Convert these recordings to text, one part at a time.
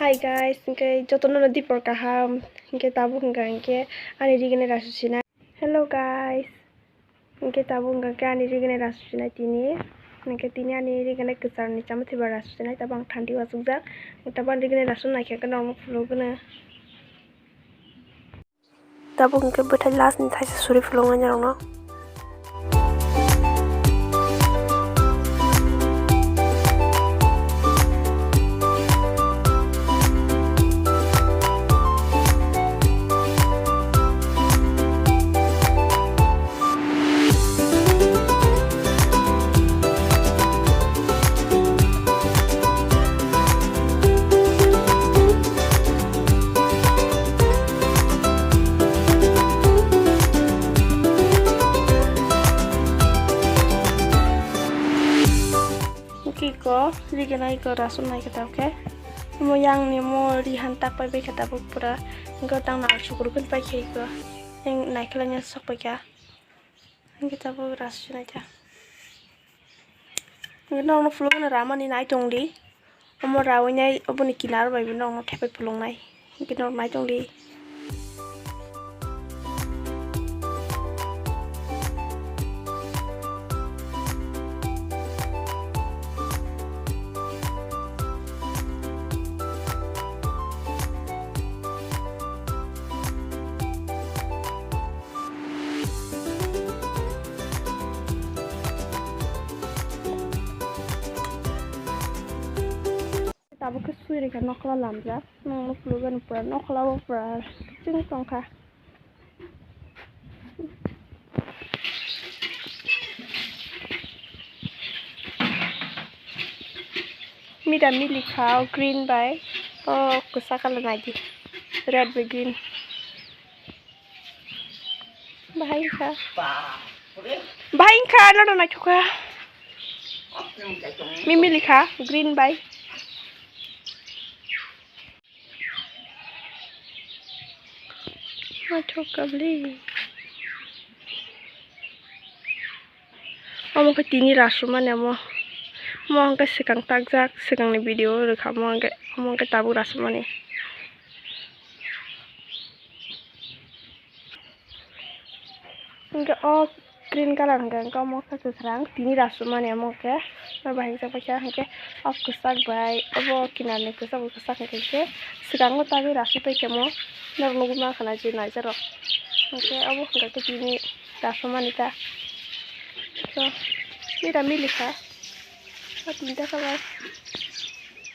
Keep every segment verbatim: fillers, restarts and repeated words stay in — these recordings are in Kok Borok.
Hi guys, hwnkhe jotono no dipor kaham, hwnkhe tabuk hwnkha hwnkhe ani rigini rasu sinai. Hello guys, hwnkhe tabuk hwnkha hwnkhe ani rigini rasu sinai tini, hwnkhe tini ani rigini kwcharni chamwi thwibar rasu sinai, tabuk ang thandi uachukjak, tabuk ani rigini rasu naikhe norokno phulugwno. Tabuk hwnkhe bwthai last ni thaisa suri phuluknai norokno. Kiko, rigini iko rasu naikhe tao khe. Omo yang ni omo rihan tak pai bai khe tabuk pura. Hwnkhe tang nang sukur kun pai khe iko. Yang naikhe lanya sok pai kha. Hwnkhe tabuk rasu sinai kha. Hwnkhe norokno phulukno ramani nai tongdi. Omo rawinai oboni kinar bai bo norokno thepai phuluknai. Hwnkhe norok nai tongdi. Tabuk khe sui rwkha nokla lamjak, nwng nukhulo gani pura nokla o pura chwng tongkha. Mira mili kha o green bai o kwchak colour naidi, red bai green. Bahai wngkha. Bahai wngkha, nono naithok kha. Mimili kha, green bai. Naithok kha bwle. Omo khe tini rasumani omo. Omo hwnkhe swkang takjak, swkangni video o rwkha omo hwnkhe, omo hwnkhe tabuk rasumani. Hwnkhe o green colour hwnkhe, hwnkhe omo khe kwkhwrang tini rasumani omo khe. Abo bahai wngkha paikha hwnkhe o kwchak bai obo kinarni kwchak bai kwchak hwnkhe swkango tagwi rasui paikha omo norok nugwi mankha na je naijarok. Hwnkhe obo hwnkha khe tini rasumani ta. To mira mili kha. O tinta colour.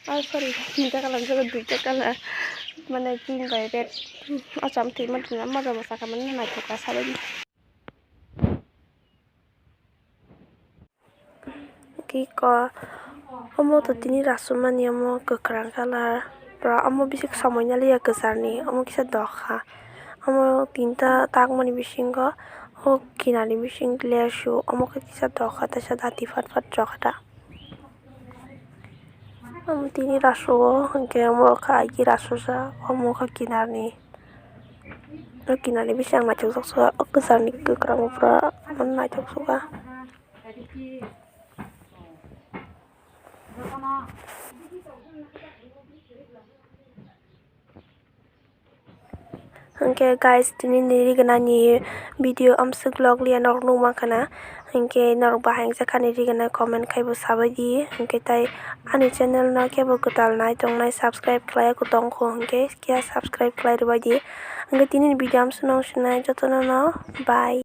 Oh, sorry, tinta colour, joto duita colour. Mane, green bai red. O cham twi ma twi ma, ma rama saka mane naithok kha sabai. Kiko, omo to tini rasumani, omo kwkhwrang colour. Pura omo bisi somoi naliya kwcharni, omo kisa dokha. Omo tinta takmani bisingo, o kinarni bising lesu, omo khe kisa dokha, teisa dati phat phat jokha da. Omo tini rasu o hwnkhe omo kha aigi rasu sa, omo kha kinarni. O kinarni bising naithok joksa, o kwcharni kwkhwrang o pura naithok joksa. Hwnkhe guys, tini ni rignani video amswk vlog liya norok nukmankha na. Hwnkhe norok bahai wngjakha ni rignai comment khaibo sabaidi. Hwnkhe tai ani channel no kebo kwtal nai tongnai subscribe khlai tongkho hwnkhe kya subscribe khlai rwbaidi. Hwnkhe tini ni video amswk nung sinai jotono no bye.